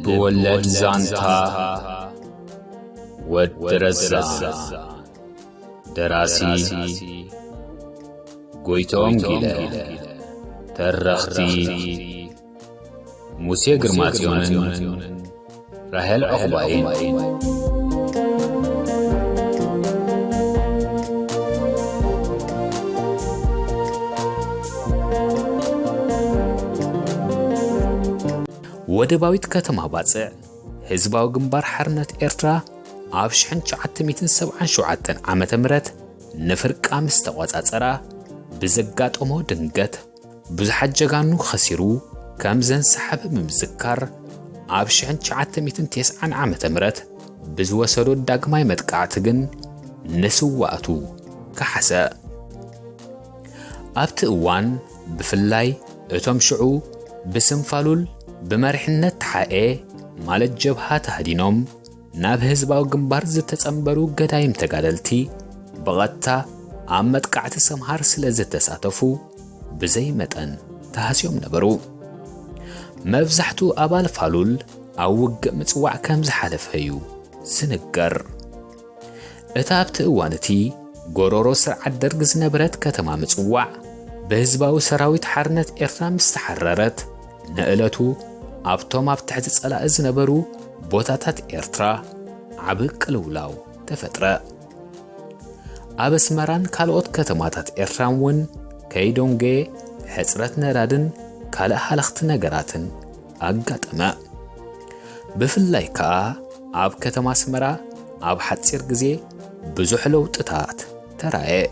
ልብ ወለድ ዛንታ ወዲ ረዛ። ደራሲ ጎይትኦም ጊለ። ተረኽቲ ሙሴ ግርማጽዮንን ራሄል ዑቕባይን። ወደባዊት ከተማ ባጽዕ፣ ህዝባዊ ግንባር ሓርነት ኤርትራ ኣብ ሽሕን ትሽዓተ ሚእትን ሰብዓን ሸውዓተን ዓመተ ምህረት ንፍርቃ ምስ ተቖጻጸራ፣ ብዘጋጠሞ ድንገት ብዙሓት ጀጋኑ ከሲሩ ከም ዘንሳሓበ ብምዝካር፣ ኣብ ሽሕን ትሽዓተ ሚእትን ተስዓን ዓመተ ምህረት ብዝወሰዶ ዳግማይ መጥቃዕቲ ግን ንስዋእቱ ከሓሰ። ኣብቲ እዋን ብፍላይ እቶም ሽዑ ብስም ፋሉል ብመሪሕነት ተሓኤ ማለት ጀብሃ ተሃዲኖም ናብ ህዝባዊ ግንባር ዝተጸንበሩ ገዳይም ተጋደልቲ ብቐጥታ ኣብ መጥቃዕቲ ሰምሃር ስለ ዝተሳተፉ ብዘይ መጠን ተሃስዮም ነበሩ። መብዛሕትኡ ኣባል ፋሉል ኣብ ውግእ ምጽዋዕ ከም ዝሓለፈ እዩ ዝንገር። እታ ኣብቲ እዋን እቲ ጎሮሮ ስርዓት ደርግ ዝነበረት ከተማ ምጽዋዕ ብህዝባዊ ሰራዊት ሓርነት ኤርትራ ምስ ተሓረረት፣ ንእለቱ ኣብቶም ኣብ ትሕቲ ጸላኢ ዝነበሩ ቦታታት ኤርትራ ዓቢ ቅልውላው ተፈጥረ። ኣብ ኣስመራን ካልኦት ከተማታት ኤርትራን እውን ከይዶንጌ፣ ሕጽረት ነዳድን ካልእ ሃለኽቲ ነገራትን ኣጋጠመ። ብፍላይ ከኣ ኣብ ከተማ ኣስመራ ኣብ ሓጺር ግዜ ብዙሕ ለውጥታት ተራእየ።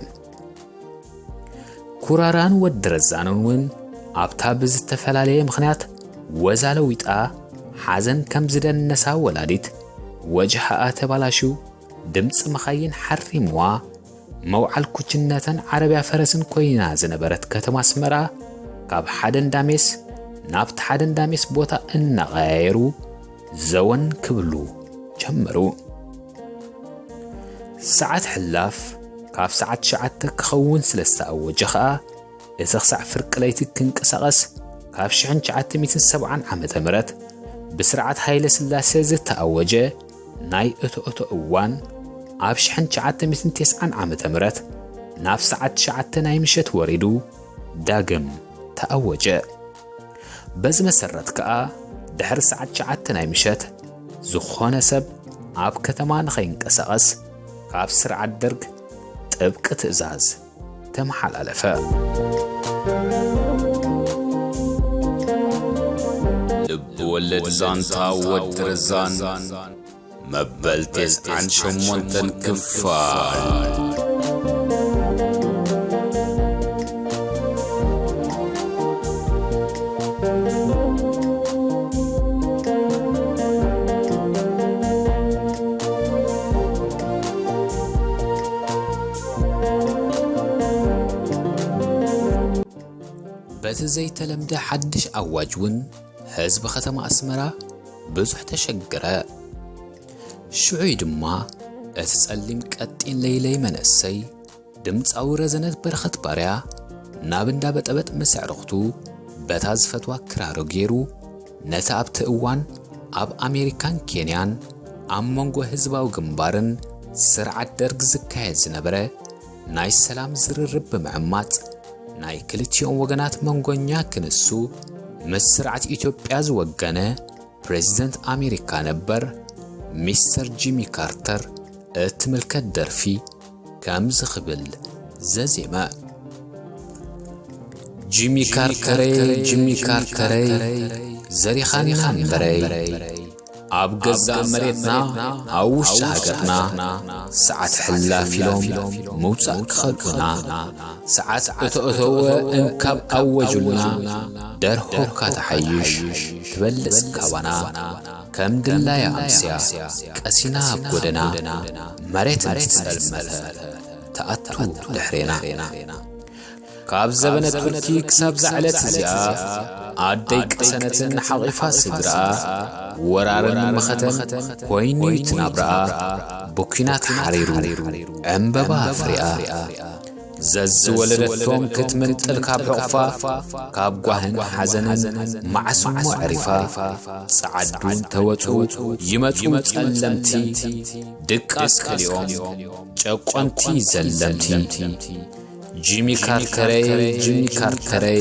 ኩራራን ወዲ ረዛንን እውን ኣብታ ብዝተፈላለየ ምኽንያት ወዛ ለዊጣ ሓዘን ከም ዝደነሳ ወላዲት፣ ወጅሃኣ ተባላሽዩ፣ ድምጺ መኻይን ሓሪምዋ፣ መውዓል ኩችነተን ዓረብያ ፈረስን ኮይና ዝነበረት ከተማ ኣስመራ፣ ካብ ሓደ እንዳሜስ ናብቲ ሓደ እንዳሜስ ቦታ እናቐያየሩ ዘወን ክብሉ ጀመሩ። ሰዓት ሕላፍ ካብ ሰዓት ትሽዓተ ክኸውን ስለ ዝተኣወጀ ኸኣ፣ እቲ ክሳዕ ፍርቂ ለይቲ ክንቀሳቐስ ካብ ሽሕን ትሽዓተ ሚእትን ሰብዓን ዓመተ ምህረት ብስርዓት ሃይለ ስላሴ ዝተኣወጀ ናይ እቶ እቶ እዋን፣ ኣብ ሽሕን ትሽዓተ ሚእትን ተስዓን ዓመተ ምህረት ናብ ሰዓት ትሽዓተ ናይ ምሸት ወሪዱ ዳግም ተኣወጀ። በዚ መሰረት ከኣ፣ ድሕሪ ሰዓት ትሽዓተ ናይ ምሸት፣ ዝኾነ ሰብ ኣብ ከተማ ንኸይንቀሳቐስ ካብ ስርዓት ደርግ ጥብቂ ትእዛዝ ተመሓላለፈ። ልብ ወለድ ዛንታ ወዲ ረዛን መበል ተስዓን ሸሞንተን ክፋል። በቲ ዘይተለምደ ሓድሽ ኣዋጅ እውን ህዝቢ ከተማ ኣስመራ ብዙሕ ተሸገረ። ሽዑይ ድማ እቲ ጸሊም ቀጢን ለይለይ መንእሰይ ድምጻዊ ረዘነት በረኸት ባርያ ናብ እንዳ በጠበጥ ምስ ኣዕሩኽቱ በታ ዝፈትዋ ክራሩ ገይሩ፣ ነቲ ኣብቲ እዋን ኣብ ኣሜሪካን ኬንያን ኣብ መንጎ ህዝባዊ ግንባርን ስርዓት ደርግ ዝካየድ ዝነበረ ናይ ሰላም ዝርርብ ብምዕማጽ፣ ናይ ክልቲኦም ወገናት መንጎኛ ክንሱ ምስ ስርዓት ኢትዮጵያ ዝወገነ ፕሬዚደንት ኣሜሪካ ነበር ሚስተር ጂሚ ካርተር እትምልከት ደርፊ ከምዚ ክብል ዘዜመ። ጂሚ ካርከረይ፣ ጂሚ ካርከረይ፣ ዘሪኻና እምበረይ፣ ኣብ ገዛእ መሬትና፣ ኣብ ውሽጢ ሃገርና፣ ሰዓት ሕላፍ ኢሎም ምውጻእ ክኸልኡና፣ ሰዓት እተእተወ እንካብ ኣወጁልና፣ ደርሆካ ተሓይሽ ትበልጽ ካባና፣ ከም ድላያ ኣምስያ ቀሲና ኣብ ጎደና፣ መሬት ምስ ጸልመተ ትኣቱ ድሕሬና። ካብ ዘበነ ቱርኪ ክሳብ እዛ ዕለት እዚኣ፣ ኣደይ ቀሰነትን ሓቒፋ ስድራኣ፣ ወራርን መኸተን ኮይኑ እዩ እቲ ናብራኣ። ብኲናት ሓሪሩ፣ ዕምበባ ኣፍሪኣ፣ ዘዝወለደቶም ክትምንጥል ካብ ሕቑፋ፣ ካብ ጓህን ሓዘንን መዓስ እሞ ዕሪፋ። ጸዓዱ እንተወጹ ይመጹ ጸለምቲ፣ ድቃስ ከሊኦም ጨቆንቲ ዘለምቲ። ጂሚ ካርከረይ፣ ጂሚ ካርከረይ፣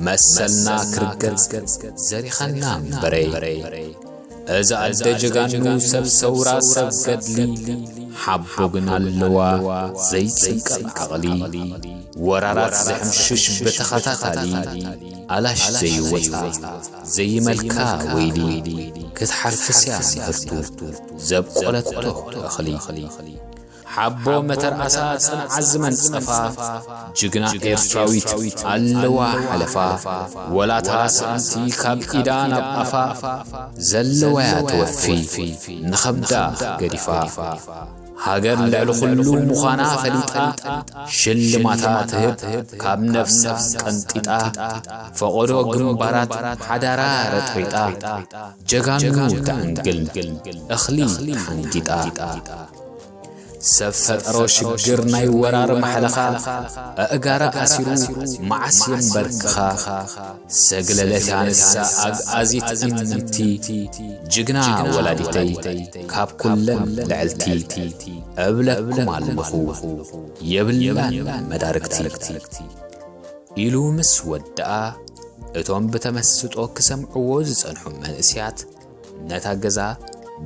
መሰልና ክርገጽ ዘሪኻና እምበረይ። እዛ ኣደ ጀጋኑ ሰብ ሰውራ ሰብ ገድሊ፣ ሓቦ ግን ኣለዋ ዘይጽንቀቕ ዓቕሊ። ወራራት ዘሕምሽሽ ብተኸታታሊ፣ ኣላሽ ዘይወጻ ዘይመልካ ወይሊ። ክትሓፍስ እያ ምህርቱ ዘብቆለቶ እኽሊ። ሓቦ መተርኣሳ ጽንዓት ዝመንጸፋ፣ ጅግና ኤርትራዊት ኣለዋ ሓለፋ። ወላታ ስእንቲ ካብ ኢዳ ናብ ኣፋ፣ ዘለዋያ ተወፊ ንኸብዳ ገዲፋ። ሃገር ልዕሊ ኹሉ ምዃና ፈሊጣ፣ ሽልማታ ትህብ ካብ ነፍሳ ቀንጢጣ። ፈቐዶ ግንባራት ሓዳራ ረጥሪጣ፣ ጀጋኑ ተዕንግል እኽሊ ሓንጊጣ። ሰብ ፈጠሮ ሽግር ናይ ወራር ማሕለኻ፣ ኣእጋራ ኣሲሩ መዓስ የንበርክኻ። ሰግለለት ኣንሳ ኣግኣዚት እምንቲ፣ ጅግና ወላዲተይ ካብ ኩለን ልዕልቲ። እብለኩም ኣለኹ የብላን መዳርግቲ። ኢሉ ምስ ወድኣ፣ እቶም ብተመስጦ ክሰምዕዎ ዝጸንሑ መንእሰያት ነታ ገዛ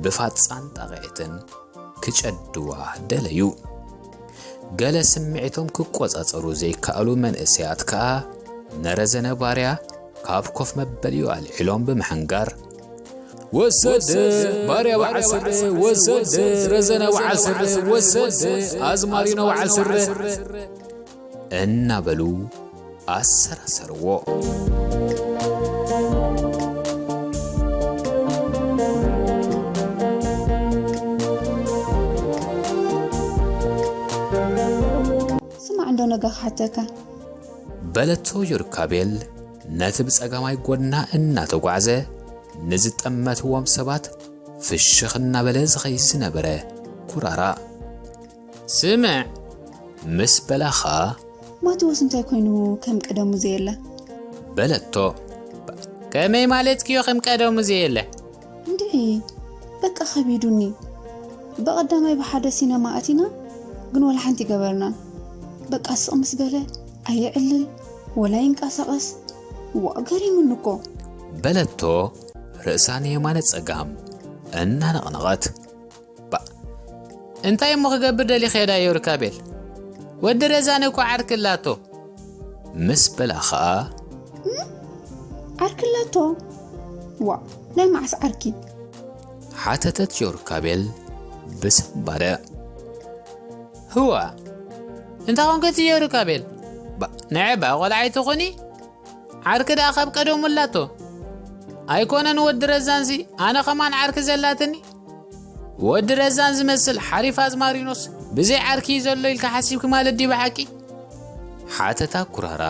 ብፋጻን ጣቕዒትን ክጨድዋ ደለዩ። ገለ ስምዒቶም ክቆጻጸሩ ዘይከኣሉ መንእሰያት ከኣ፣ ነረዘነ ባርያ ካብ ኮፍ መበሊኡ ኣልዒሎም ብምሕንጋር፣ "ወሰደ ባርያ በዓል ስረ፣ ወሰደ ረዘነ በዓል ስረ፣ ወሰደ ኣዝማሪኖ በዓል ስረ" እናበሉ ኣሰራሰርዎ። ስማዕ እንዶ ነጋ ክሓተካ። በለቶ ዮርካቤል ነቲ ብጸጋማይ ጎድና እናተጓዕዘ ንዝጠመትዎም ሰባት ፍሽኽ እናበለ ዝኸይድ ዝነበረ ኩራራ። ስምዕ፣ ምስ በላ ኸኣ፣ ማቴዎስ እንታይ ኮይኑ ከም ቀደሙ ዘየለ? በለቶ። ከመይ ማለትኪዮ ከም ቀደሙ ዘየለ? እንድዒ፣ በቃ ከቢዱኒ። ብቐዳማይ ብሓደ ሲነማ ኣቲና፣ ግን ወላ ሓንቲ ኣይገበርናን። በቃ ስቕ ምስ በለ፣ ኣየዕልል፣ ወላ ኣይንቀሳቐስ። ዋእ፣ ገሪሙኒ እኮ። በለቶ ርእሳ ንየማነ ጸጋም እናነቕነቐት። ባእ፣ እንታይ እሞ ክገብር ደሊኺ ዳዮ ርካቤል? ወዲ ረዛነ እኮ ዓርኪ ኣላቶ። ምስ በላ ኸኣ፣ ዓርኪ ኣላቶ? ዋእ፣ ናይ መዓስ ዓርኪ? ሓተተት ዮርካቤል ብስንባደ። ህዋ፣ እንታይ ኾንኪ እቲ ዮርካቤል? ባእ፣ ንዐ ባእ ቖልዓ ኣይትኹኒ? ዓርኪ ደኣ ካብ ቀደሙ ኣላቶ። ኣይኮነን ወዲ ረዛንሲ፣ ኣነ ኸማን ዓርኪ ዘላትኒ። ወዲ ረዛን ዝመስል ሓሪፍ ኣዝማሪኖስ ብዘይ ዓርኪ እዩ ዘሎ ኢልካ ሓሲብኪ ማለት ድዩ ብሓቂ? ሓተታ ኩራራ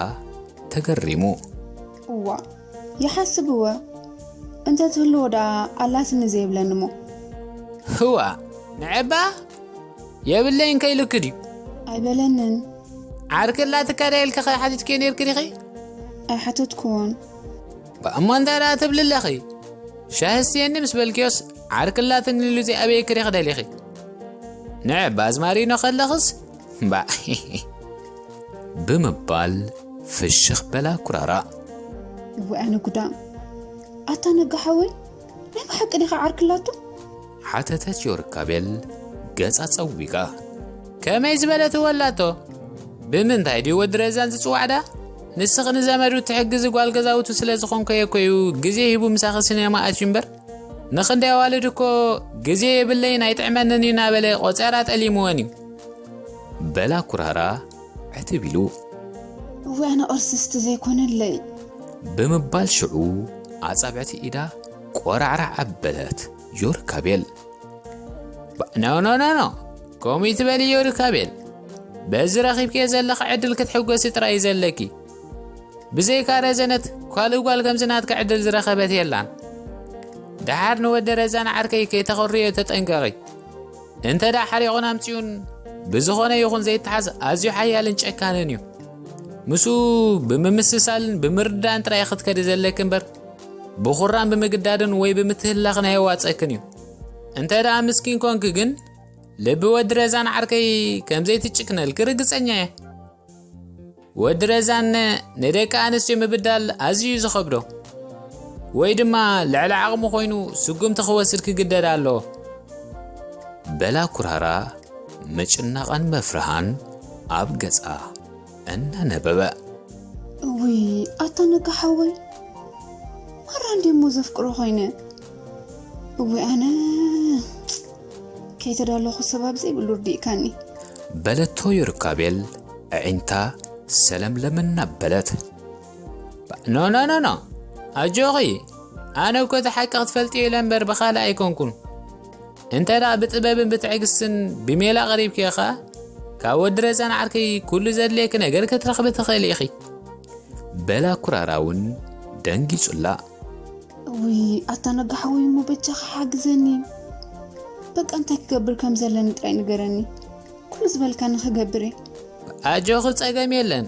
ተገሪሙ። እዋ ይሓስብ እወ፣ እንተ ትህልዎ ደኣ ኣላትኒ ዘይብለኒ እሞ። ህዋ ንዐባ የብለይን ከይልክ ድዩ? ኣይበለንን። ዓርኪ ኣላትካ ድያ ኢልኪ ከይሓቲትክዮ ነይርኪ ዲኺ? ኣይሓተትኩዎን። እሞ እንታይ ደኣ ትብሊ ኣለኺ? ሻሂ ስትየኒ ምስ በልክዮስ ዓርኪ ኣላትኒ ኢሉ ዘይኣበየኪ ዲኺ ደሊኺ? ንዐ ባዝማሪኖ ከለኽስ እምባእ ብምባል ፍሽኽ በላ ኩራራ። እዋእ ኣነ ጉዳም። ኣታ ነጋ ሓወይ ናይ ብሓቂ ዲኻ ዓርኪ ኣላቶ? ሓተተት ዮርካቤል ገጻ ጸዊጋ። ከመይ ዝበለት እወ ኣላቶ? ብምንታይ ድዩ ወዲ ረዛን ዝጽዋዕ ደኣ? ንስኺ ንዘመዱ እትሕግዚ ጓል ገዛውቱ ስለ ዝኾንኩ እየ እኮ እዩ ግዜ ሂቡ ምሳኺ ሲነማ ኣትዩ እምበር። ንኽንደይ ኣዋልድ እኮ ግዜ የብለይን ኣይጥዕመንን እዩ እናበለ ቆጸራ ጠሊምወን እዩ። በላ ኩራራ ዕትብ ኢሉ። እዋይ ኣነ ቅርስስቲ ዘይኮነለይ። ብምባል ሽዑ ኣጻብዕቲ ኢዳ ቆራዕራዕ ኣበለት ዮርካቤል። ኖ ኖ ኖ ኖ፣ ከምኡ ይትበሊ ዮርካቤል። በዚ ረኺብክዮ ዘለኺ ዕድል ክትሕጎሲ ጥራይ እዩ ዘለኪ። ብዘይካ ረዘነት ካልእ ጓል ከምዚ ናትኪ ዕድል ዝረኸበት የላን። ደሓር ንወዲ ረዛን ዓርከይ ከይተኽርዮ ተጠንቀቒ። እንተ ደኣ ሓሪቑን ኣምጺኡን ብዝኾነ ይኹን ዘይተሓዝ ኣዝዩ ሓያልን ጨካንን እዩ። ምስኡ ብምምስሳልን ብምርዳእን ጥራይ ክትከዲ ዘለኪ እምበር፣ ብኹራን ብምግዳድን ወይ ብምትህላኽን ኣየዋጸክን እዩ። እንተ ደኣ ምስኪን ኮንኪ ግን፣ ልቢ ወዲ ረዛን ዓርከይ ከም ዘይትጭክነልኪ ርግጸኛ እየ። ወዲ ረዛን ንደቂ ኣንስትዮ ምብዳል ኣዝዩ እዩ ዝኸብዶ። ወይ ድማ ልዕሊ ዓቕሙ ኮይኑ ስጉምቲ ክወስድ ክግደድ ኣለዎ። በላ ኩራራ ምጭናቕን መፍርሃን ኣብ ገጻ እናነበበ። እውይ፣ ኣታ ነጋ ሓወይ፣ ማራ እንድየ እሞ ዘፍቅሮ ኮይነ። እውይ ኣነ፣ ከይተዳለኹ ሰባብ ዘይብሉ ርዲእካኒ። በለቶ ዮርካቤል ኣዒንታ ሰለምለም እናበለት። ኖ፣ ኖ፣ ኖ፣ ኖ። ኣጆኺ፣ ኣነ እኮ እቲ ሓቂ ክትፈልጥዮ ኢለ እምበር ብኻልእ ኣይኮንኩን። እንተ ደኣ ብጥበብን ብትዕግስትን ብሜላ ቀሪብኪ ኢኻ፣ ካብ ወዲ ረዛን ዓርከይ ኩሉ ዘድልየኪ ነገር ክትረኽቢ ትኽእሊ ኢኺ። በላ ኩራራ እውን ደንጊጹላ። እውይ፣ ኣታ ነጋ ሓወይ፣ እሞ በጃኻ ሓግዘኒ። በቃ እንታይ ክገብር ከም ዘለኒ ጥራይ ንገረኒ። ኩሉ ዝበልካኒ ክገብር እየ። ኣጆኺ፣ ጸገም የለን፣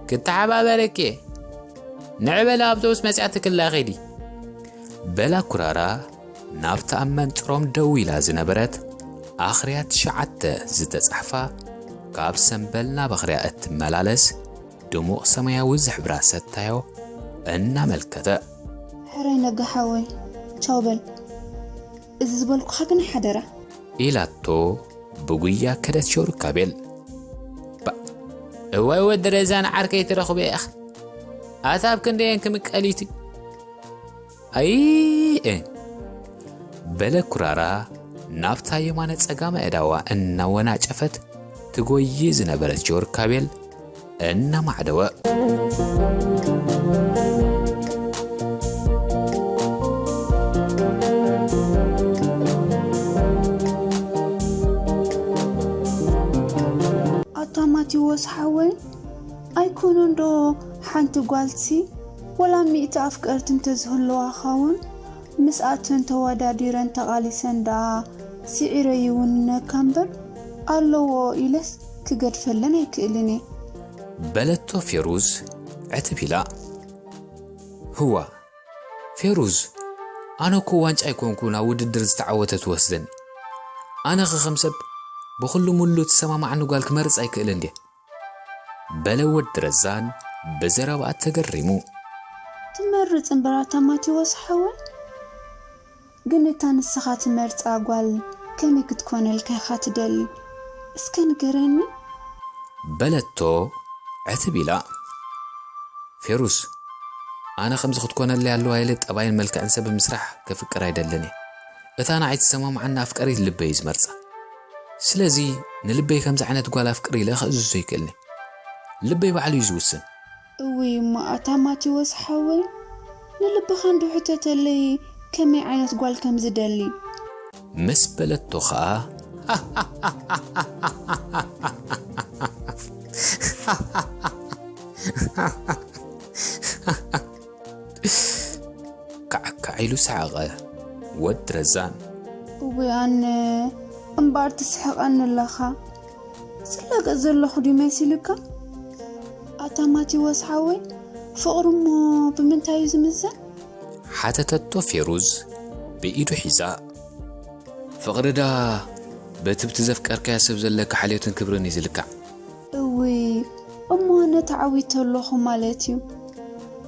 ክተሓባበረኪ እየ። ንዒ በሊ፣ ኣውቶቡስ መጺኣትክላ ኺዲ። በላ ኩራራ ናብታ ኣብ መንጽሮም ደው ኢላ ዝነበረት ኣኽርያ ትሽዓተ ዝተጻሕፋ፣ ካብ ሰምበል ናብ ኣኽርያ እትመላለስ ድሙቕ ሰማያዊ ዝሕብራ ሰታዮ እናመልከተ። ሕራይ ነጋ ሓወይ፣ ቻው በል። እዚ ዝበልኩኻ ግን ሓደራ። ኢላቶ ብጉያ ከደት ሸውርካቤል። ባ-፣ እዋይ ወዲ ረዛን ዓርከይ ትረኽቦ ኢኻ። ኣታ ኣብ ክንደየን ክምቀሊቲ። ኣይ፣ እ። በለ ኩራራ ናብታ የማነ ጸጋመ ኣእዳዋ እናወናጨፈት ትጎዪ ዝነበረት ሸውርካቤል እናማዕደወ። ኣታ ማቴዎስ ሓወይ፣ ኣይኮነን ዶ ሓንቲ ጓልሲ ወላ ሚእቲ ኣፍቀርቲ እንተዝህልዋኻ እውን ምስኣተን ተወዳዲረን ተቓሊሰን ደኣ ስዒረ ይውንነካ እምበር ኣለዎ ኢለስ ክገድፈለን ኣይክእልን እየ። በለቶ ፌሩዝ ዕትብ ኢላ። ህዋ፣ ፌሩዝ፣ ኣነ እኮ ዋንጫ ኣይኮንኩን ኣብ ውድድር ዝተዓወተ ትወስደኒ። ኣነኸ ከም ሰብ ብኹሉ ሙሉ ትሰማማዓኒ ጓል ክመርጽ ኣይክእልን ድየ? በለ ወዲ ረዛን ብዘረባኣ ተገሪሙ። ትመርጽ እምበር ኣታ ማቴዎስ ሓወይ፣ ግን እታ ንስኻ ትመርጻ ጓል ከመይ ክትኮነልካ ኢኻ ትደሊ? እስከ ንገረኒ። በለቶ ዕትብ ኢላ። ፌሩዝ፣ ኣነ ከምዚ ክትኮነለይ ኣለዋ ኢለ ጠባይን መልክዕን ሰብ ብምስራሕ ከፍቅር ኣይደልን እየ። እታ ንዓይ ትሰማምዓኒ ኣፍቀሪት ልበይ እዩ ዝመርጻ። ስለዚ ንልበይ ከምዚ ዓይነት ጓል ኣፍቅር ኢለ ከእዝዞ ይክእልኒ። ልበይ ባዕሉ እዩ ዝውስን። እውይ እሞ ኣታ ማቴዎስ ሓወይ፣ ንልብኻ እንዶ ሕተተለይ ከመይ ዓይነት ጓል ከም ዝደሊ። ምስ በለቶ ኸኣ ካዕካዕ ኢሉ ሰሓቐ ወዲ ረዛን። እውይ ኣነ እምበኣር ትስሕቐኒ ኣለኻ። ዝላገጽ ዘለኹ ድዩ መሲሉካ? ኣታ ማቴዎስ ሓወይ፣ ፍቕሪ እሞ ብምንታይ እዩ ዝምዘን? ሓተተቶ ፌሩዝ ብኢዱ ሒዛ። ፍቕሪ ደኣ በቲ ብቲ ዘፍቀርካዮ ሰብ ዘለካ ሓልዮትን ክብርን እዩ ዝልካዕ። እውይ እሞ ኣነ ተዓዊተ ኣለኹ ማለት እዩ።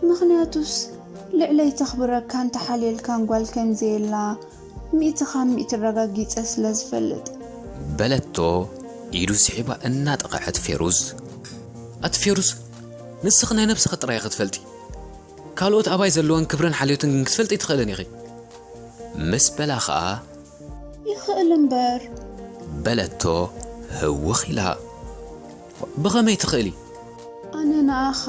ምኽንያቱስ ልዕለይ ተኽብረካን ተሓልየልካን ጓል ከም ዘየላ ሚእቲ ካብ ሚእቲ ኣረጋጊጸ ስለ ዝፈልጥ። በለቶ ኢዱ ስሒባ እናጠቐዐት ፌሩዝ። ኣቲ ፌሩዝ፣ ንስኺ ናይ ነብስኺ ጥራይ ኢኺ ትፈልጢ። ካልኦት ኣባይ ዘለወን ክብርን ሓልዮትን ግን ክትፈልጢ ኣይትኽእልን ኢኺ። ምስ በላ ኸኣ ይኽእል እምበር። በለቶ ህውኽ ኢላ። ብኸመይ ትኽእሊ? ኣነ ንኣኻ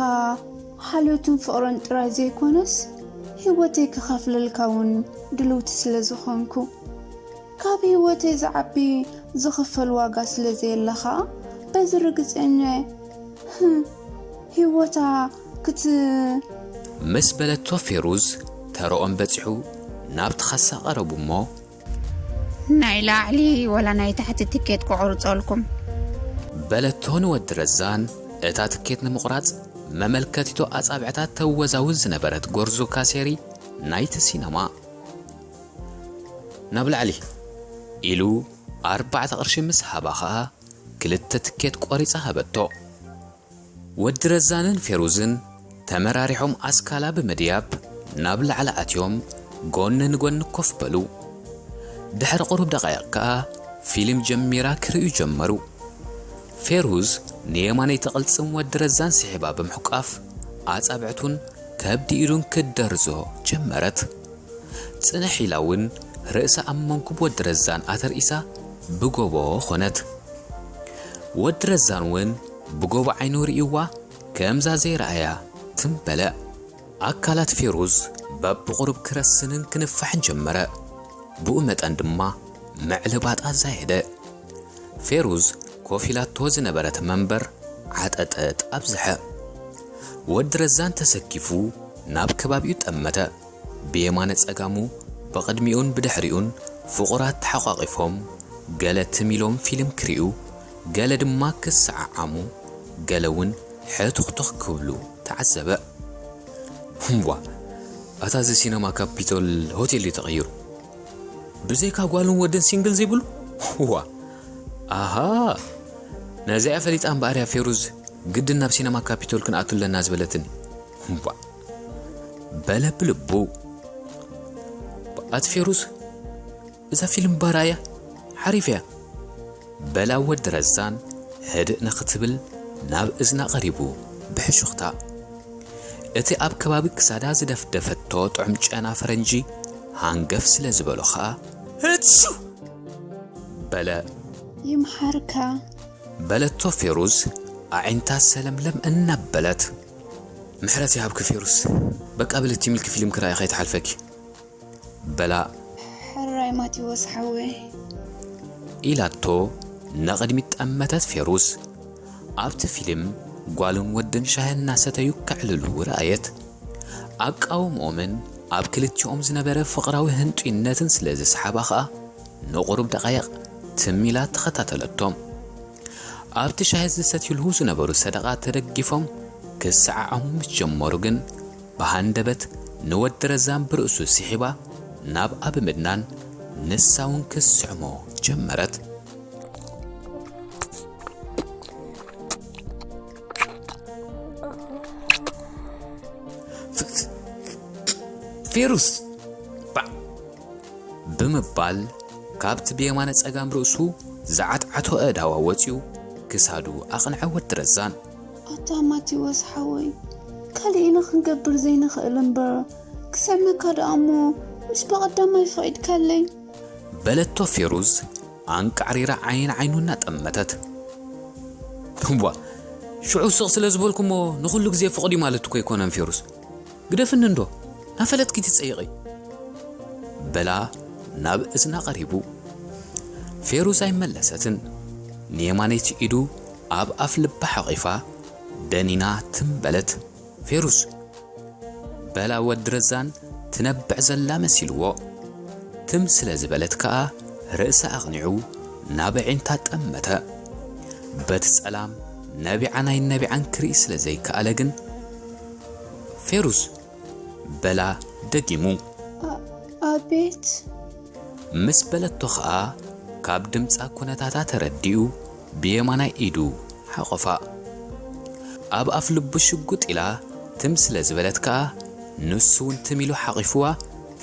ሓልዮትን ፍቕርን ጥራይ ዘይኮነስ፣ ህይወተይ ክኸፍለልካ እውን ድልውቲ ስለ ዝኾንኩ፣ ካብ ህይወተይ ዝዓቢ ዝኽፈል ዋጋ ስለ ዘየለ ኸኣ፣ በዚ ርግጸኛ እየ። ህም፣ ህይወታ ክት-፣ ምስ በለቶ ፌሩዝ ተረኦም በጺሑ ናብቲ ካሳ ቀረቡ እሞ፣ ናይ ላዕሊ ወላ ናይ ታሕቲ ትኬት ክቑርጸልኩም? በለቶ ንወዲ ረዛን። እታ ትኬት ንምቑራጽ መመልከቲቶ ኣጻብዕታ ተወዛውዝ ዝነበረት ጎርዞ ካሴሪ ናይቲ ሲነማ። ናብ ላዕሊ ኢሉ ኣርባዕተ ቅርሺ ምስ ሃባ ኸኣ ክልተ ትኬት ቆሪጻ ሃበቶ። ወዲ ረዛንን ፌሩዝን ተመራሪሖም ኣስካላ ብምድያብ ናብ ላዕሊ ኣትዮም ጎኒ ንጎኒ ኮፍ በሉ። ድሕሪ ቁሩብ ደቃይቕ ከኣ ፊልም ጀሚራ ክርእዩ ጀመሩ። ፌሩዝ ንየማነይቲ ቅልጽም ወዲ ረዛን ስሒባ ብምሕቋፍ ኣጻብዕቱን ከብዲ ኢዱን ክደርዞ ጀመረት። ጽንሕ ኢላ እውን ርእሳ ኣብ መንኩብ ወዲ ረዛን ኣተርኢሳ ብጎቦ ኾነት። ወዲ ረዛን እውን ብጎቦ ዓይኑ ርእይዋ ከምዛ ዘይረኣያ ትም በለ። ኣካላት ፌሩዝ በብቑሩብ ክረስንን ክንፋሕን ጀመረ። ብኡ መጠን ድማ ምዕልባጣ ዛየደ። ፌሩዝ ኮፍ ኢላቶ ዝነበረት መንበር ዓጠጠጥ ኣብዝሐ። ወዲ ረዛን ተሰኪፉ ናብ ከባቢኡ ጠመተ። ብየማነ ጸጋሙ ብቕድሚኡን ብድሕሪኡን ፍቑራት ተሓቋቒፎም ገለ ትም ኢሎም ፊልም ክሪኡ፣ ገለ ድማ ክሰዓዓሙ፣ ገለ እውን ሕቱኽቱኽ ክብሉ ተዓዘበ። እምቧ፣ ኣታ እዚ ሲነማ ካፒቶል ሆቴል ድዩ ተቐይሩ? ብዘይካ ጓልን ወድን ሲንግል ዘይብሉ? ዋ፣ ኣሃ፣ ነዚኣ ፈሊጣ እምበኣር እያ ፌሩዝ ግድን ናብ ሲነማ ካፒቶል ክንኣቱ ኣለና ዝበለትኒ። እምቧ፣ በለ ብልቡ። ኣቲ ፌሩዝ፣ እዛ ፊልም ባራ እያ፣ ሓሪፍ እያ። በላ ወዲ ረዛን ህድእ ንኽትብል ናብ እዝና ቀሪቡ ብሕሹኽታ። እቲ ኣብ ከባቢ ክሳዳ ዝደፍደፈቶ ጥዑም ጨና ፈረንጂ ሃንገፍ ስለ ዝበሎ ኸኣ፣ ህጹ! በለ። ይምሓርካ። በለቶ ፌሩዝ ኣዒንታ ሰለምለም እናበለት። ምሕረት ይሃብኪ ፌሩዝ፣ በቃ ብልቲ ሚልኪ ፊልም ክረኣይ ከይትሓልፈኪ። በላ። ሕራይ ማቴዎስ ሓወይ። ኢላቶ ንቕድሚት ጠመተት ፌሩዝ። ኣብቲ ፊልም ጓልን ወድን ሻሂ እናሰተዩ ከዕልሉ ረኣየት። ኣቃውምኦምን ኣብ ክልቲኦም ዝነበረ ፍቕራዊ ህንጡይነትን ስለ ዝሰሓባ ኸኣ ንቑሩብ ደቓይቕ ትም ኢላ ተኸታተለቶም። ኣብቲ ሻሂ ዝሰትዩሉ ዝነበሩ ሰደቓ ተደጊፎም ክሰዓዓሙ ምስ ጀመሩ ግን ብሃንደበት ንወዲ ረዛን ብርእሱ ስሒባ ናብኣ ብምድናን ንሳ እውን ክትስዕሞ ጀመረት። ፌሩዝ ባዕ ብምባል ካብቲ ብየማነ ጸጋም ርእሱ ዝዓትዓቶ ኣእዳዋ ወጺኡ ክሳዱ ኣቕንዐ ወዲ ረዛን። ኣታ ማቴዎስ ሓወይ፣ ካልእ ኢና ክንገብር ዘይንኽእል እምበር፣ ክስዕመካ ደኣ እሞ ምሽ ብቐዳማይ ፈቒድካለይ። በለቶ ፌሩዝ ኣንቃዕሪራ ዓይኒ ንዓይኑ እናጠመተት። እዋ፣ ሽዑ ስቕ ስለ ዝበልኩ እሞ ንኹሉ ግዜ ፍቑድ እዩ ማለት እኮ ኣይኮነን ፌሩዝ። ግደፍኒ እንዶ፣ ናፈለጥኪ ትጸይቒ። በላ ናብ እዝና ቀሪቡ። ፌሩዝ ኣይመለሰትን። ንየማነይቲ ኢዱ ኣብ ኣፍ ልባ ሓቒፋ ደኒና ትም በለት። ፌሩዝ! በላ ወዲ ረዛን ትነብዕ ዘላ መሲልዎ። ትም ስለ ዝበለት ከኣ ርእሳ ኣቕኒዑ ናብ ኣዒንታ ጠመተ። በቲ ጸላም ነቢዓን ኣይነቢዓን ክርኢ ስለ ዘይከኣለ ግን፣ ፌሩዝ! በላ ደጊሙ። ኣ-፣ ኣቤት! ምስ በለቶ ኸኣ ካብ ድምጻ ኩነታታ ተረዲኡ ብየማናይ ኢዱ ሓቖፋ። ኣብ ኣፍ ልቡ ሽጉጥ ኢላ ትም ስለ ዝበለት ከኣ ንሱ እውን ትም ኢሉ ሓቒፍዋ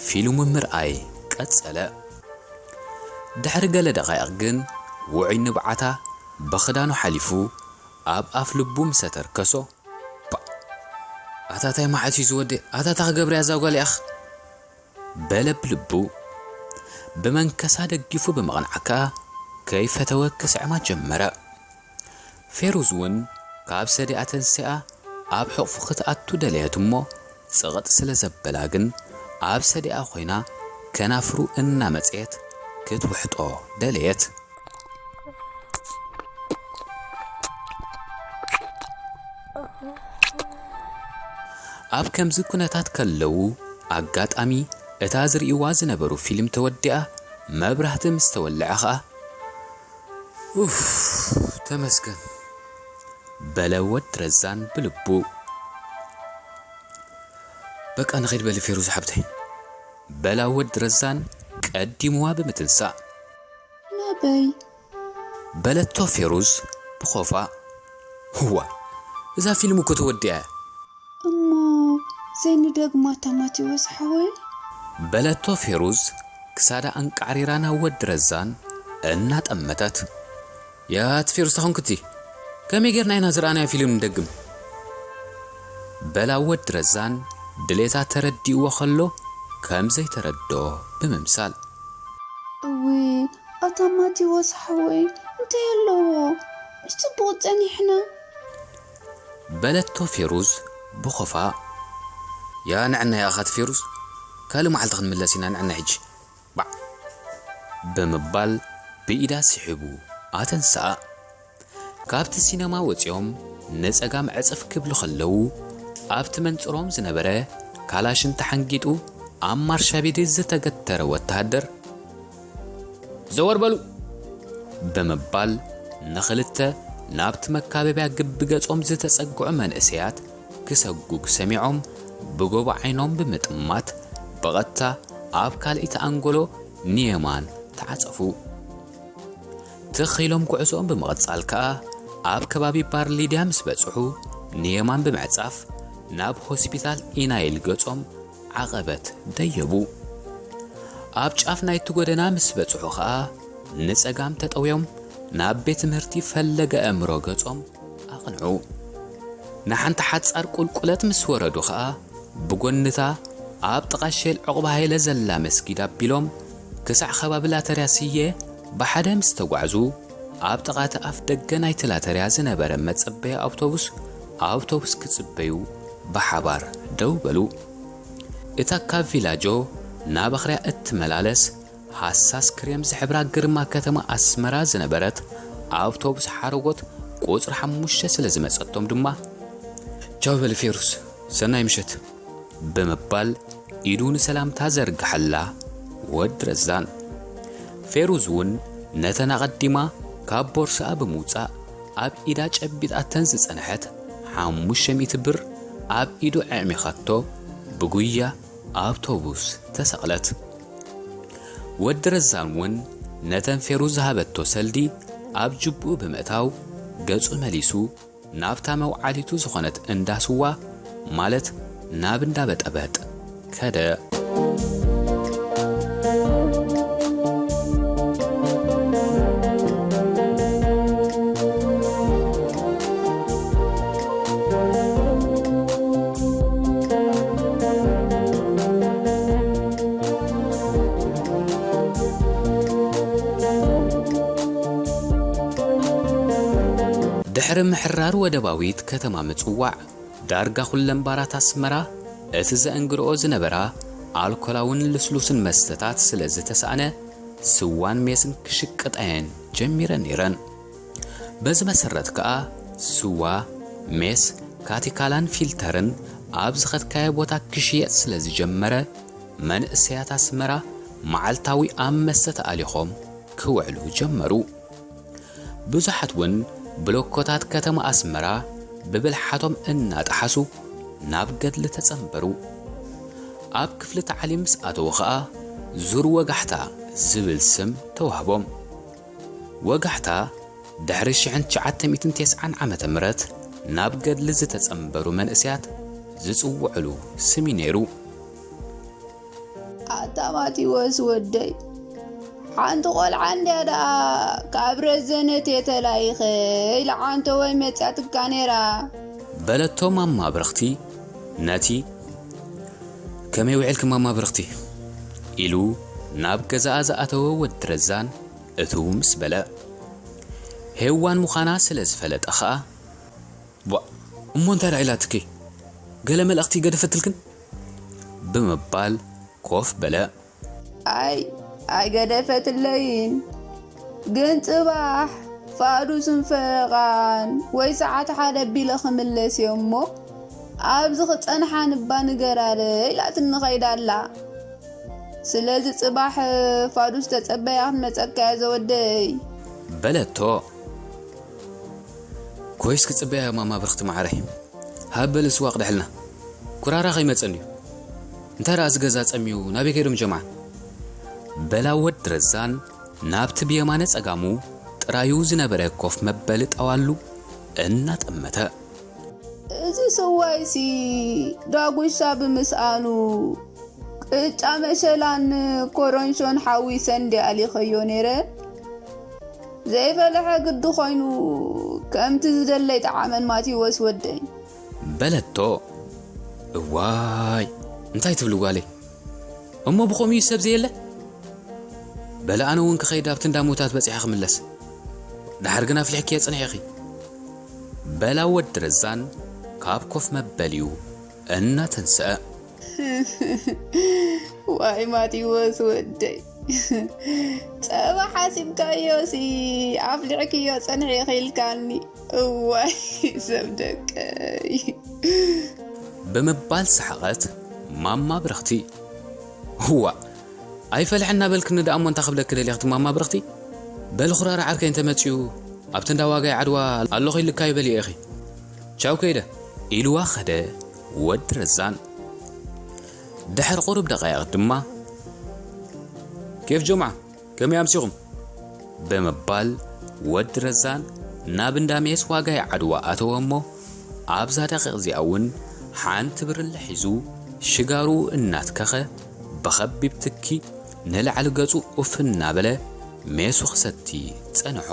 ፊልሙ ምርኣይ ቀጸለ። ድሕሪ ገለ ደቓይቕ ግን ውዑይ ንብዓታ ብኽዳኑ ሓሊፉ ኣብ ኣፍ ልቡ ምስ ኣተርከሶ፣ ባ፣ ኣታ ታይ መዓት እዩ ዝወደ? ኣታ ታ ክገብር እያ እዛ ጓል ያኽ? በለ ብልቡ። ብመንከሳ ደጊፉ ብምቕንዓ ከኣ ከይፈተወ ክስዕማ ጀመረ። ፌሩዝ እውን ካብ ሰዲኣ ተንሲኣ ኣብ ሕቕፉ ክትኣቱ ደለየት እሞ፣ ጽቕጥ ስለ ዘበላ ግን ኣብ ሰዲኣ ኮይና ከናፍሩ እናመጽየት ክትውሕጦ ደለየት። ኣብ ከምዚ ኩነታት ከለዉ፣ ኣጋጣሚ እታ ዝርእይዋ ዝነበሩ ፊልም ተወዲኣ፣ መብራህቲ ምስ ተወልዐ ኸኣ፣ ኡፍ፣ ተመስገን፣ በለ ወዲ ረዛን ብልቡ። በቃ ንኸይድ በሊ ፌሩዝ ሓብተይ፣ በላ ወዲ ረዛን ቀዲምዋ ብምትንሳእ። ናበይ? በለቶ ፌሩዝ ብኾፋ። ህዋ፣ እዛ ፊልም እኮ ተወዲኣ እያ። እሞ ዘይንደግማ እታ ማቴዎስ ሓወይ? በለቶ ፌሩዝ ክሳዳ ኣንቃዕሪራ ናብ ወዲ ረዛን እናጠመተት። ያት ፌሩዝ፣ ታኾንክቲ ከመይ ጌርና ኢና ዝረኣናዮ ፊልም ንደግም? በላ ወዲ ረዛን ድሌታ ተረዲእዎ ከሎ ከም ዘይተረድኦ ብምምሳል። እዊ፣ ኣታ ማቴዎስ ሓወይ እንታይ ኣለዎ? ምስ ጽቡቕ ጸኒሕና። በለቶ ፌሩዝ ብኾፋ። ያ ንዕና ያኻት ፌሩዝ፣ ካልእ መዓልቲ ክንምለስ ኢና፣ ንዕና ሕጂ። ባዕ! ብምባል ብኢዳ ስሒቡ ኣተንስኣ። ካብቲ ሲነማ ወጺኦም ንጸጋም ዕጽፍ ክብሉ ከለዉ፣ ኣብቲ መንጽሮም ዝነበረ ካላሽን ተሓንጊጡ ኣብ ማርሻ ቤት ዝተገተረ ወተሃደር፣ "ዘወር በሉ!" ብምባል ንኽልተ ናብቲ መካበብያ ግቢ ገጾም ዝተጸግዑ መንእሰያት ክሰጉግ ሰሚዖም፣ ብጎቦ ዓይኖም ብምጥማት ብቐጥታ ኣብ ካልኣይቲ ኣንጎሎ ንየማን ተዓጸፉ። ትኽ ኢሎም ጉዕዞኦም ብምቕጻል ከኣ ኣብ ከባቢ ባር ሊድያ ምስ በጽሑ ንየማን ብምዕጻፍ ናብ ሆስፒታል ኢናይል ገጾም ዓቐበት ደየቡ። ኣብ ጫፍ ናይቲ ጎደና ምስ በጽሑ ኸኣ ንጸጋም ተጠውዮም ናብ ቤት ትምህርቲ ፈለገ ኣእምሮ ገጾም ኣቕንዑ። ንሓንቲ ሓጻር ቁልቁለት ምስ ወረዱ ኸኣ ብጎንታ ኣብ ጥቓ ሼል ዑቕባ ሃይለ ዘላ መስጊድ ኣቢሎም ክሳዕ ከባቢ ላተርያ ስየ ብሓደ ምስ ተጓዕዙ፣ ኣብ ጥቓ እቲ ኣፍ ደገ ናይቲ ላተርያ ዝነበረ መጸበያ ኣውቶቡስ፣ ኣውቶቡስ ክጽበዩ ብሓባር ደው በሉ። እታ ካብ ቪላጆ ናብ ኣኽርያ እትመላለስ ሃሳስ ክሬም ዝሕብራ ግርማ ከተማ ኣስመራ ዝነበረት ኣውቶቡስ ሓረጎት ቁጽሪ ሓሙሽተ ስለ ዝመጸቶም ድማ፣ "ቻው በሊ ፌሩስ፣ ሰናይ ምሸት" ብምባል ኢዱ ንሰላምታ ዘርግሓላ ወዲ ረዛን። ፌሩዝ እውን ነተን ኣቐዲማ ካብ ቦርስኣ ብምውጻእ ኣብ ኢዳ ጨቢጣተን ዝጸንሐት ሓሙሽተ ሚእቲ ብር ኣብ ኢዱ ኣዕሚኻቶ ብጉያ ኣውቶቡስ ተሰቕለት። ወዲ ረዛን እውን ነተን ፌሩዝ ዝሃበቶ ሰልዲ ኣብ ጅብኡ ብምእታው ገጹ መሊሱ ናብታ መውዓሊቱ ዝኾነት እንዳ ስዋ፣ ማለት ናብ እንዳ በጠበጥ ከደ። ድሕሪ ምሕራር ወደባዊት ከተማ ምጽዋዕ፣ ዳርጋ ኩለን ባራት ኣስመራ እቲ ዘእንግድኦ ዝነበራ ኣልኮላውን ልስሉስን መስተታት ስለ ዝተሳእነ፣ ስዋን ሜስን ክሽቅጣየን ጀሚረን ነይረን። በዚ መሰረት ከኣ ስዋ፣ ሜስ፣ ካቲካላን ፊልተርን ኣብ ዝኸድካዮ ቦታ ክሽየጥ ስለ ዝጀመረ፣ መንእሰያት ኣስመራ መዓልታዊ ኣብ መስተ ተኣሊኾም ክውዕሉ ጀመሩ። ብዙሓት እውን ብሎኮታት ከተማ ኣስመራ ብብልሓቶም እናጠሓሱ ናብ ገድሊ ተጸንበሩ። ኣብ ክፍሊ ታዕሊም ምስ ኣተዉ ኸኣ ዙር ወጋሕታ ዝብል ስም ተዋህቦም። ወጋሕታ ድሕሪ ሽሕን ትሽዓተ ሚእትን ተስዓን ዓመተ ምህረት ናብ ገድሊ ዝተጸንበሩ መንእሰያት ዝጽውዕሉ ስም እዩ ነይሩ። ኣታ ማቴዎስ ወደይ፣ ሓንቲ ቆልዓ እንድያ ደኣ ካብ ረዘነት እየ ተላኢኸ ኢላ ዓንተቦይ መጺኣትካ ነይራ። በለቶ ማማ ብርኽቲ ነቲ፣ "ከመይ ውዒልኪ ማማ ብርኽቲ?" ኢሉ ናብ ገዛኣ ዝኣተወ ወዲ ረዛን እትው ምስ በለ። ሄዋን ምዃና ስለ ዝፈለጠ ኸኣ፣ "ቧእ፣ እሞ እንታይ ደኣ ኢላትኪ? ገለ መልእኽቲ ገደፈትልክን?" ብምባል ኮፍ በለ። "ኣይ፣ ኣይገደፈትለይን። ግን ጽባሕ ፋዱስን ፈረቓን ወይ ሰዓት ሓደ ኣቢለ ክምለስ እየ እሞ፣ ኣብዚ ክጸንሓ ንባ ንገራለ" ኢላትኒ ኸይዳ ኣላ። "ስለዚ ጽባሕ ፋዱስ ተጸበያ ክትመጸካ እያ ዘወደይ" በለቶ። ኮይስ ክጽበያ እያ ማማ ብርኽቲ መዓረይ። ሃበል ስዋ ቅድሕልና። ኩራራ ከይመጸን እዩ። እንታይ ደኣ እዚ ገዛ ጸምዩ ናበይ ከይዶም ጀምዓ? በላ ወዲ ረዛን ናብቲ ብየማነ ጸጋሙ ጥራዩ ዝነበረ ኮፍ መበሊ ጠዋሉ እናጠመተ። እዚ ስዋይሲ ዳጉሻ ብምስኣኑ ቅጫ መሸላን ኮረንሾን ሓዊሰ እንዲ ኣሊኸዮ ነይረ። ዘይፈለሐ ግዲ ኮይኑ ከምቲ ዝደለይ ጠዓመን ማቴዎስ ወደይ። በለቶ። እዋይ እንታይ ትብሊ ጓለይ? እሞ ብኸምኡ እዩ ሰብ ዘየለ? በለ ኣነ እውን ክኸይድ ኣብቲ እንዳ ሞታት በጺሐ ክምለስ። ደሓር ግን ኣፍሊሕክዮ ጽንሒ ኢኺ። በላ ወዲ ረዛን ካብ ኮፍ መበሊኡ እናተንስአ። ዋይ ማቴዎስ ወደይ፣ ጸባ ሓሲብካዮሲ ኣፍሊሕክዮ ጽንሒ ኢኺ ኢልካኒ። እዋይ ሰብ ደቀይ። ብምባል ሰሓቐት ማማ ብርኽቲ። እዋ ኣይፈልሐ እናበልክኒ ደኣ እሞ እንታይ ክብለኪ ደሊኽቲ ማማ ብርኽቲ? በሊ ኹራራ ዓርከይ እንተመጺኡ ኣብቲ እንዳ ዋጋይ ዓድዋ ኣለኹ ኢልካዮ በልዮ ኢኺ። ቻው ከይደ። ኢልዋ ኸደ ወዲ ረዛን። ድሕሪ ቁሩብ ደቃይቕ ድማ ኬፍ ጀምዓ ከመይ ኣምሲኹም? ብምባል ወዲ ረዛን ናብ እንዳ ሜስ ዋጋይ ዓድዋ ኣተወ እሞ ኣብዛ ደቂቕ እዚኣ እውን ሓንቲ ብርለ ሒዙ ሽጋሩ እናትከኸ ብኸቢብ ትኪ ንላዕሊ ገጹ ኡፍ እናበለ ሜሱ ክሰቲ ጸንሖ።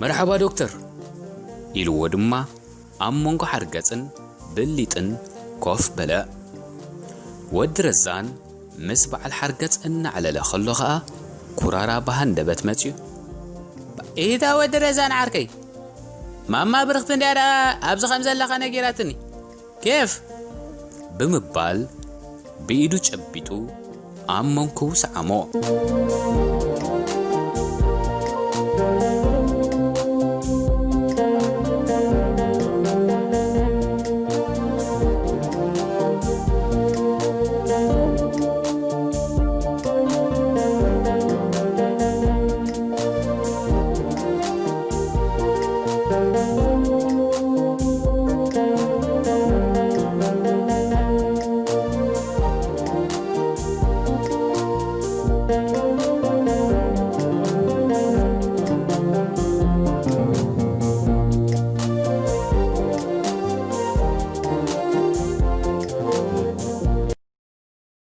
መርሓባ ዶክተር ኢልዎ ድማ ኣብ መንጎ ሓርገጽን ብሊጥን ኮፍ በለ። ወዲ ረዛን ምስ በዓል ሓርገጽ እናዕለለ ከሎ ኸኣ ኩራራ ብሃንደበት መጺኡ። ኢታ ወዲ ረዛን ዓርከይ፣ ማማ ብርኽቲ እንድያ ደኣ ኣብዚ ከም ዘለኻ ነጊራትኒ። ኬፍ ብምባል ብኢዱ ጨቢጡ ኣብ መንኩቡ ሰዓሞ።